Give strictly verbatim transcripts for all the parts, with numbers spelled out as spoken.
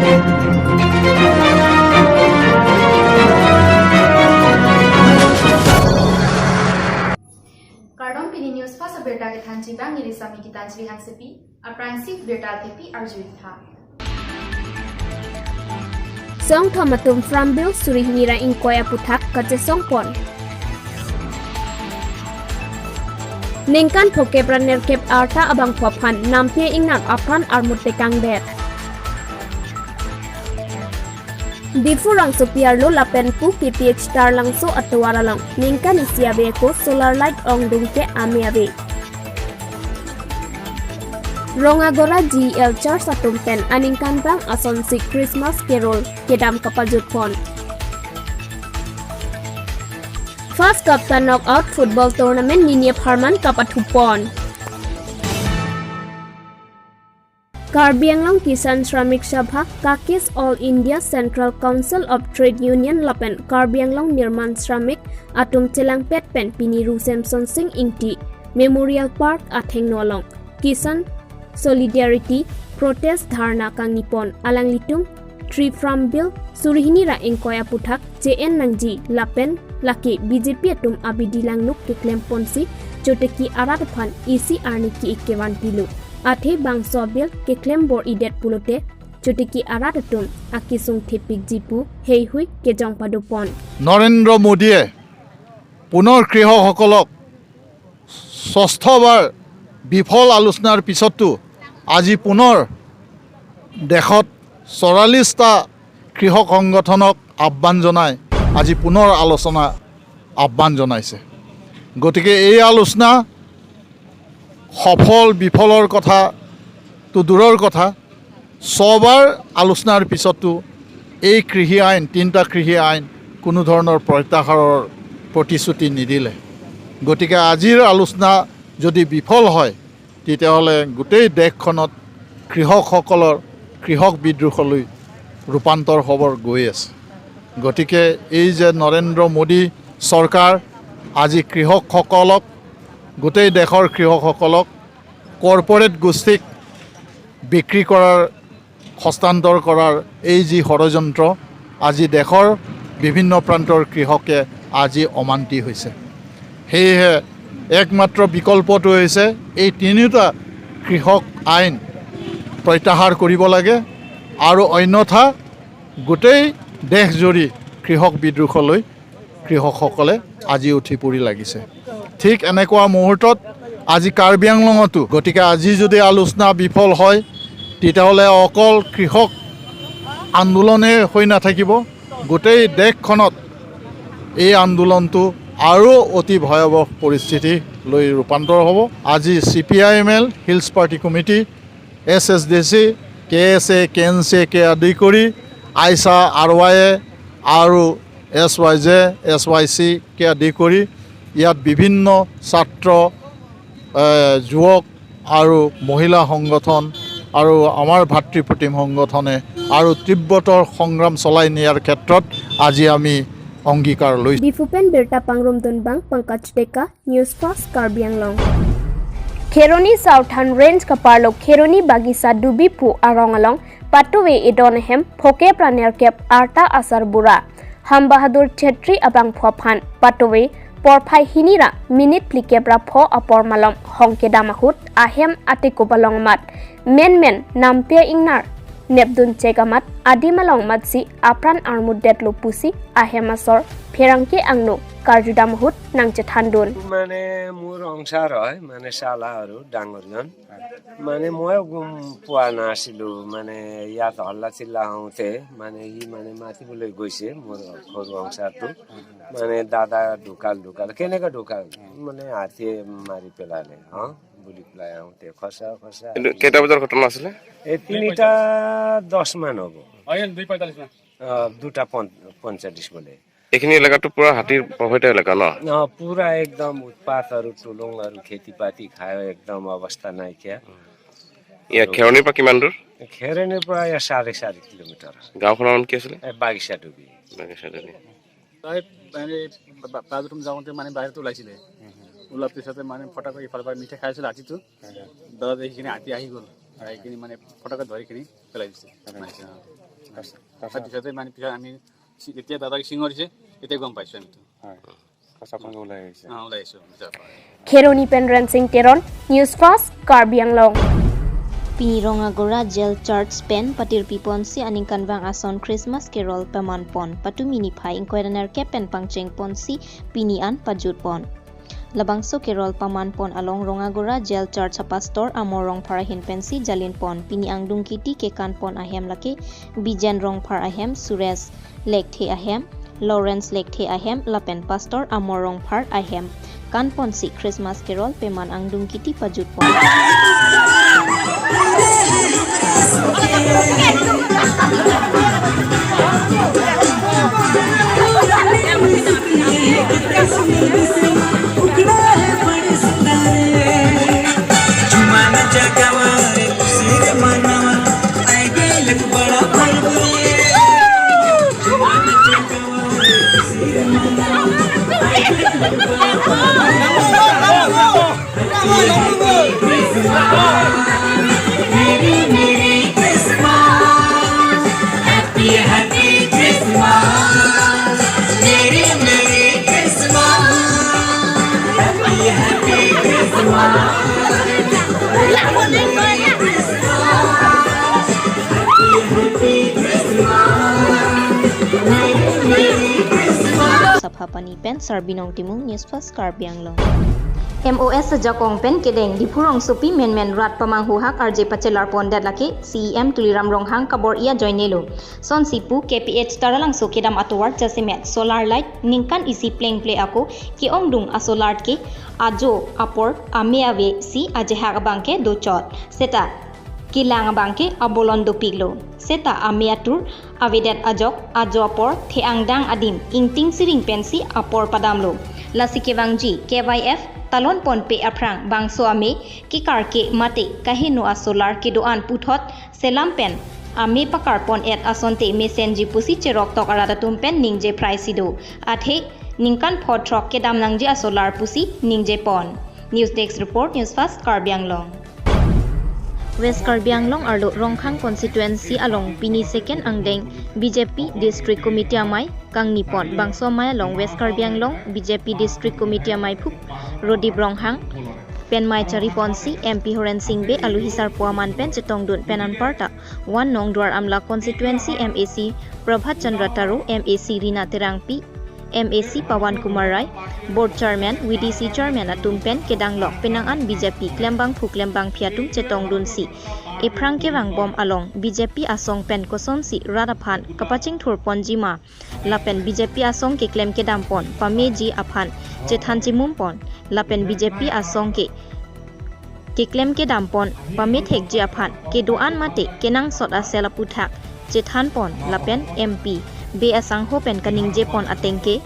Kardom, pini News Fast abirta kethanji abang neli Sami Gitanjali Hansepi. Aphrangsi birta thepi arju-ik tha. Song thom atum Farm Bill suri hini ra ingkoi aputhak kachesongpon. Ningkan phokep ra nerkep arta abangphu aphan Nampi Ingnar apran armut tekangdet. Diphu rongsopi arlo lapen pu K P H Tarlangso atovar along ningkan isi ave ako solar light ongdung ke ame ave. Rongagora G E L Church atum pen aningkanvang asonsi Christmas Carol kedam kapajutpon. Fast Cup ta Knockout Football Tournament nini apharman kapathupon. Karbi Anglong Kisan Shramik Sabha, KAKIS, All India Central Council of Trade Union lapen Karbi Anglong Nirman Shramik atum chelangpet pen pini Ru Semson Sing Ingti Memorial Park athengno along Kisan Solidarity Protest Dharna kangnipon. Alanglitum Tree Farm Bill suri hini ra ingkoi aputhak che-en nangji lapen lake B J P atum abidi langnuk keklemponsi chotiki arat aphan isi arni ki-ik kevan pilo. Athe bangso a-bill keklem bor-idet pulote chotiki arat atum akesung thepikji pu heihui kejong padopon. Narendra মোদীয়ে পুনৰ কৃষকসকলক ষষ্ঠবাৰ বিফল আলোচনাৰ পিছতো আজি পুনৰ দেশত চৌৰাল্লিছটা কৃষক সংগঠনক আহ্বান জনাই আজি পুনৰ আলোচনা আহ্বান জনাইছে। গতিকে এই আলোচনা সফল বিফলৰ কথাটো দূৰৰ কথা, ছবাৰ আলোচনাৰ পিছতো এই কৃষি আইন, তিনিটা কৃষি আইন কোনো ধৰণৰ প্ৰত্যাহাৰৰ প্ৰতিশ্ৰুতি নিদিলে। গতিকে আজিৰ আলোচনা যদি বিফল হয়, তেতিয়াহ'লে গোটেই দেশখনত কৃষকসকলৰ কৃষক বিদ্ৰোহলৈ ৰূপান্তৰ হ'ব গৈ আছে। গতিকে এই যে নৰেন্দ্ৰ মোদী চৰকাৰ আজি কৃষকসকলক, গোটেই দেশৰ কৃষকসকলক কৰ্পৰেট গোষ্ঠীক বিক্ৰী কৰাৰ, হস্তান্তৰ কৰাৰ এই যি ষড়যন্ত্ৰ, আজি দেশৰ বিভিন্ন প্ৰান্তৰ কৃষকে আজি অমান্তি হৈছে। সেয়েহে একমাত্ৰ বিকল্পটো হৈছে এই তিনিওটা কৃষক আইন প্ৰত্যাহাৰ কৰিব লাগে আৰু অন্যথা গোটেই দেশজুৰি কৃষক বিদ্ৰোহলৈ কৃষকসকলে আজি উঠি পৰি লাগিছে। ঠিক এনেকুৱা মুহূৰ্তত আজি কাৰ্বি আংলঙতো, গতিকে আজি যদি আলোচনা বিফল হয়, তেতিয়াহ'লে অকল কৃষক আন্দোলনে হৈ নাথাকিব, গোটেই দেশখনত এই আন্দোলনটো আৰু অতি ভয়াৱহ পৰিস্থিতিলৈ ৰূপান্তৰ হ'ব। আজি C P I M L, hills party committee, S S D C, K S A, K N C একে আদি কৰি আইছা, আৰ ৱাই এ আৰু S Y J, S Y চিকে আদি কৰি ইয়াত বিভিন্ন ছাত্ৰ, এ, যুৱক আৰু মহিলা সংগঠন আৰু আমাৰ ভাতৃপ্ৰতিম সংগঠনে আৰু তীব্ৰতৰ সংগ্ৰাম চলাই নিয়াৰ ক্ষেত্ৰত আজি আমি অংগীকাৰ লৈছোঁ। Diphu pen birta pangrum dun abang Pankaj Deka, News Fast Karbi Anglong. Kheroni Southern Range kaparlo Kheroni Bagisa Dubi pu arong along patuve edon ahem phokep ra nerkep arta asarbura Ham Bahadur Chhetri abangphu aphan patuve porphai hini ra minute phlikep ra pho apor malom hong kedam ahut ahem atiko balong amat menmen Nampi Ingnar nepdun chek amat adim along amatsi apran armutdetlo pusi ahem asor pherangke angno karjudam ahut nangchethandun. মানে মোৰ অংশাৰ হয়, মানে চালা আৰু ডাঙৰজন। মানে ময়ো গম পোৱা নাছিলো, মানে ইয়াত হল্লা চিল্লা হওঁতে মানে সি মানে মাতিবলৈ গৈছে মোৰ সৰু অংশাৰটো, মানে দাদা ঢুকাল, ঢুকাল, কেনেকে ঢুকাল, মানে হাতীয়ে মাৰি পেলালে, অ বুলি পেলাই আহোঁতে খচা খচা। এইটো কেইটা বজাৰ ঘটনা আছিলে? এই তিনিটা দহ মান হ'ব। অ, দুটা পন-, পঞ্চল্লিছ বোলে। এইখিনি এলেকাটো পুৰা হাতীৰ প্ৰভাৱিত এলেকা ন? অ, পুৰা একদম উৎপাত আৰু টুলুং আৰু খেতি বাতি খাই একদম অৱস্থা নাইকিয়া। ইয়াত খেৰণিৰ পৰা কিমান দূৰ? খেৰণিৰ পৰা ইয়াত চাৰে চাৰি কিলোমিটাৰ। গাঁওখনৰ নাম কি আছিলে? এ, বাগিচা ডুবি। বাগিচা ডুবি। তাই মানে বা-, বাথৰুম যাওঁতে মানে বাহিৰত ওলাইছিলে। ওলোৱাৰ পিছতে মানে ফটাকৈ ইফালৰ পৰা মিঠাই খাই আছিলে হাতীটো। দাদা দেখি কিনে হাতী আহি গ'ল। আৰু এইখিনি মানে ফটকে ধৰি কিনি পেলাই দিছে। পেলাই দিছে, অ। তাৰপিছত, আৰু তাৰপিছত? পিছতে মানে পিছত আমি চি-, যেতিয়া দাদাক চিঙৰিছে, তেতিয়া গম পাইছোঁ আমিতো। হয়। তাৰপিছত আপোনালোকে ওলাই আহিছে? অ, ওলাই আহিছোঁ, বুজা পায়। Kheroni pen Rensing Teron, News Fast, Karbi Anglong. Pini Rongagora Jail Church pen patirpi ponsi aningkanvang ason Christmas Carol paman pon. Patumi niphai ingkoi ra nerkep pen pangcheng ponsi pini an pajut pon. Labangso Carol paman pon along Rongagora Jail Church a-pastor Amor Rongphar ahin pensi jalin pon. Pini angdung kiti kekan pon ahem lake Bijen Rongphar ahem, Suresh Lekthe ahem, Lawrence Lekthe ahem lapen Pastor Amor Rongphar ahem. Kan ponsi Christmas Carol peman angdung kiti pajut pon. Saphapani pen Sarbinong Timung, News Fast Karbi Anglong. M O S ajakong pen kedeng Diphu rongsopi menmen rat pamanghu hak arje pachelar pondet lake C E M Tuliram Ronghang kabor-i ajoinelo. Sonsi pu K P H Taralangso kedam atovar jasemet solar light ningkan isi plengple ako ke-ongdung a-solar ke ajo apor ame ave si ajehak abangke dochot. Seta kelang abangke abolon dopiklo. Seta ame atur avedet ajok ajo apor the-angdang adim ingting siring pensi apor padamlo. Lasi kevangji K Y F talon ponpe aphrang bangso ame kekarke mate kaheno a-solar kedo-an puthot selam pen ame pakar pon-et asonte mesenji pusi cheroktok arat atum pen ningje phraisi do. Athe ningkan pho throk kedam nangji a-solar pusi ningje pon. News Desk Report, News Fast Karbi Anglong. West Karbi Anglong arlo Rongkhang constituency along pini second angdeng B J P District Committee amei kangni pon. Bangso amei along West Karbi Anglong B J P District Committee amei phuk Rodip Ronghang pen mei chari ponsi M P Horen Sing Bey, aluhi sarpo aman pen chetongdun pen anparta One Nong Duar Amla constituency M A C Prabhat Chandra Taro, M A C Rina Terangpi, M A C Pawan Kumar Rai, Board Chairman, V D C Chairman atum pen kedanglok penang an B J P klembangphu klembangphi atum chetongdunsi ephrang kevangbom along B J P asong pen kosonsi rat aphan kapachingthur ponji ma lapen B J P asong keklem kedam pon pameji aphan chethan chimum pon lapen B J P asong ke keklem kedam pon pamethekji aphan kedo-an mate kenangsot asel aputhak chethan pon lapen M P Bey asangho pen kaningje pon ateng ke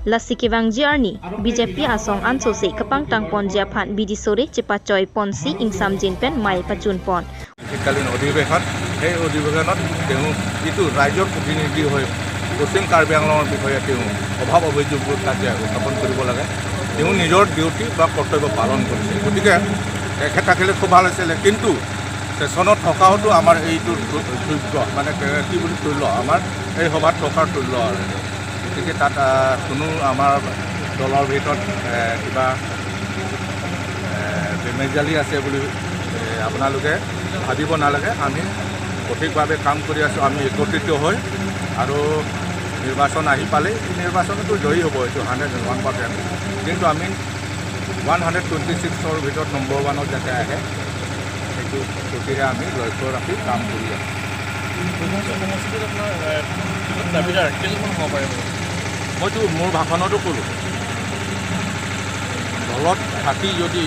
lasi kevangji arni B J P asong ansose kapangtang ponji aphan bidi sore chepachoi ponsi ingsamjin pen mei pachun pon. শীতকালীন অধিৱেশন, সেই অধিৱেশনত তেওঁ যিটো ৰাইজৰ প্ৰতিনিধি হৈ পশ্চিম কাৰ্বি আংলঙৰ বিষয়ে তেওঁ অভাৱ অভিযোগবোৰ তাতে উত্থাপন কৰিব লাগে। তেওঁ নিজৰ ডিউটি বা কৰ্তব্য পালন কৰিছে, গতিকে তেখেত থাকিলে খুব ভাল আছিলে। কিন্তু ষ্টেচনত থকাওতো আমাৰ এইটো যোগ্য, মানে কি বুলি তুল্য, আমাৰ এই সভাত থকাৰ তুল্য আৰু। গতিকে তাত, আহ, কোনো আমাৰ দলৰ ভিতৰত, এ, কিবা, এ, বেমেজালি আছে বুলি, এ, আপোনালোকে ভাবিব নালাগে। আমি সঠিকভাৱে কাম কৰি আছোঁ। আমি একত্ৰিত হৈ আৰু নিৰ্বাচন আহি পালেই, এই নিৰ্বাচনতো জয়ী হ'ব, এইটো হাণ্ড্ৰেড এণ্ড ওৱান পাৰ্চেণ্ট। কিন্তু আমি ওৱান হাণ্ড্ৰেড টুৱেণ্টি ছিক্সৰ ভিতৰত নম্বৰ ওৱানত যাতে আহে, সেইটো প্ৰতিৰে আমি লক্ষ্য ৰাখি কাম কৰি আছোঁ। ভূৱনেশ্বৰ সমষ্টিত আপোনাৰ, এ, কিমান দাবীদাৰ, কেইজনমান হ'ব পাৰে? মইতো মোৰ ভাষণতো ক'লোঁ, দলত থাকি যদি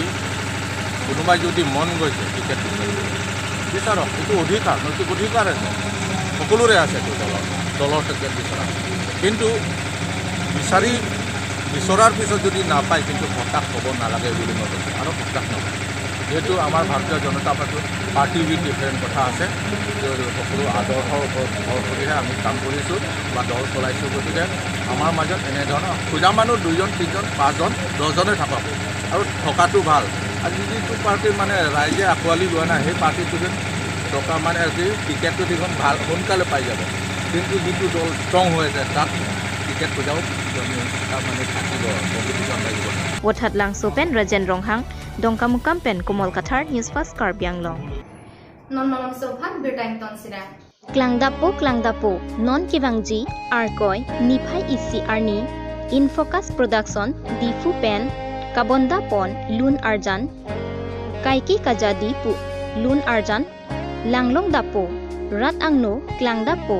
কোনোবাই যদি মন গৈছে টিকেট বিচাৰক, বিচাৰক, এইটো অধিকাৰ, নৈতিক অধিকাৰ আছে, সকলোৰে আছে এইটো দলৰ, দলৰ টিকেট বিচৰা। কিন্তু বিচাৰি, বিচৰাৰ পিছত যদি নাপায়, কিন্তু হতাশ হ'ব নালাগে বুলি মই কৈছোঁ, আৰু হতাশ নহয়। যিহেতু আমাৰ ভাৰতীয় জনতা পাৰ্টি, পাৰ্টি উইথ ডিফাৰেণ্ট কথা আছে, যে সকলো আদৰ্শৰ ওপৰত ভৰ কৰিহে আমি কাম কৰিছোঁ বা দল চলাইছোঁ। গতিকে আমাৰ মাজত এনেধৰণৰ খোজা মানুহ দুজন, তিনিজন, পাঁচজন, দহজনে থাকক, আৰু থকাটো ভাল। আজি যিটো পাৰ্টি মানে ৰাইজে আঁকোৱালি লোৱা নাই, সেই পাৰ্টিটো যেন টকা মানে আজি টিকেটটো দেখোন ভাল সোনকালে পাই যাব, কিন্তু যিটো দল ষ্ট্ৰং হৈ আছে তাত টিকেট বজাব, আমি তাত মানে থাকিব, কম্পিটিশ্যন লাগিব। Vothatlangso pen Rajen Ronghang, Dongkamukam pen Komal Kathar, News Fast Karbi Anglong. Non malom sophan birtang ton sira. Klangdapo klangdapo non kevangji Arkoi niphai isi arni Infocus Production Diphu pen kabonda pon lun arjan kaike kajadi pu lun arjan langlong dapo rat angno klangdapo.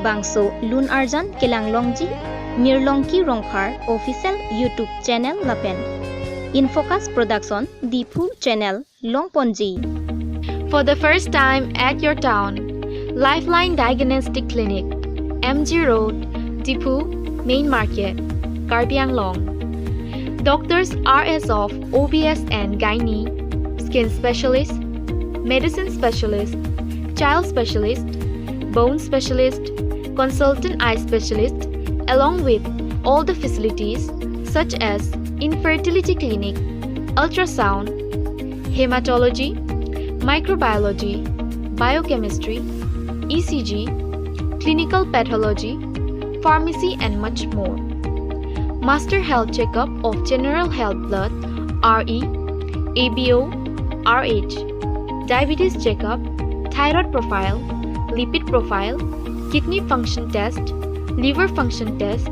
Bangso lun arjan kelanglongji Mirlongki Rongphar official YouTube channel lapen Infocus Production Diphu channel longponji. For the first time at your town, Lifeline Diagnostic Clinic, M G Road, Diphu, Main Market, Karbi Anglong. Doctors are as of O B S and gynae, skin specialist, medicine specialist, child specialist, bone specialist, consultant eye specialist, along with all the facilities such as infertility clinic, ultrasound, hematology, microbiology, biochemistry, E C G, clinical pathology, pharmacy, and much more. Master health checkup of general health blood, R E, A B O, R H, diabetes checkup, thyroid profile, lipid profile, kidney function test, liver function test,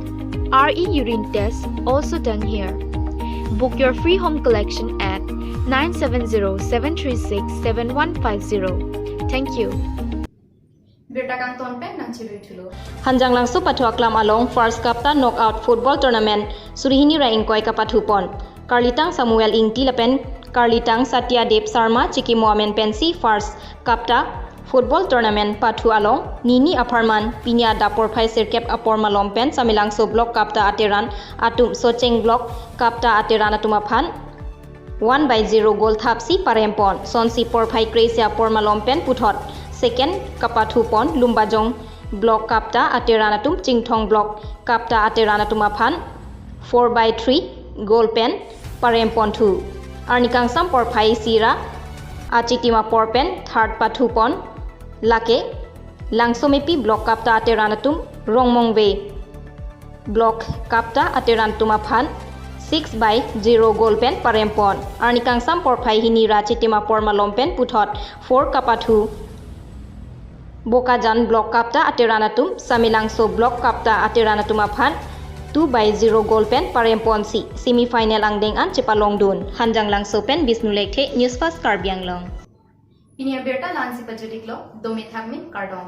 R E urine test also done here. Book your free home collection at nine seven zero seven three six seven one five zero. Thank you. Birta kangton pen nangchirui thulo. Hanjanglangso pathu aklam along First Kapta Knockout Football Tournament suri hini ra ingkoi kapathu pon. Karlitang Samuel Ingti lapen Karlitang Satya Dev Sharma chikimo amen pensi First Kapta Football Tournament pathu along nini apharman pini adap porphai sirkep apor malom pen Samelangso Block Kapta Ateran atum Socheng Block Kapta Ateran atum aphan one by zero goal thapsi parempon. Sonsi porphai kre-isi apor malom pen puthot second kapathu pon Lumbajong Block Kapta Ateran atum Chinthong Block Kapta Ateran atum aphan four by three goal pen parempon thu. Arni kangsam porphai isi ra achitim apor pen third pathu pon lake Langsomepi Block Kapta Ateran atum Rongmongve Block Kapta Ateran atum aphan six by zero goal pen parempon. Arni kangsam porphai hini ra chitim apor malom pen puthot four kapathu Bokajan Block Kapta Ateran atum Samelangso Block Kapta Ateran atum aphan two by zero goal pen paremponsi semi final angdeng an chepalongdun. Hanjanglangso pen Bishnu Lekthe, News Fast Karbi Anglong. Pini abirta la-ansi pajut-iklo, dome thakme, kardom.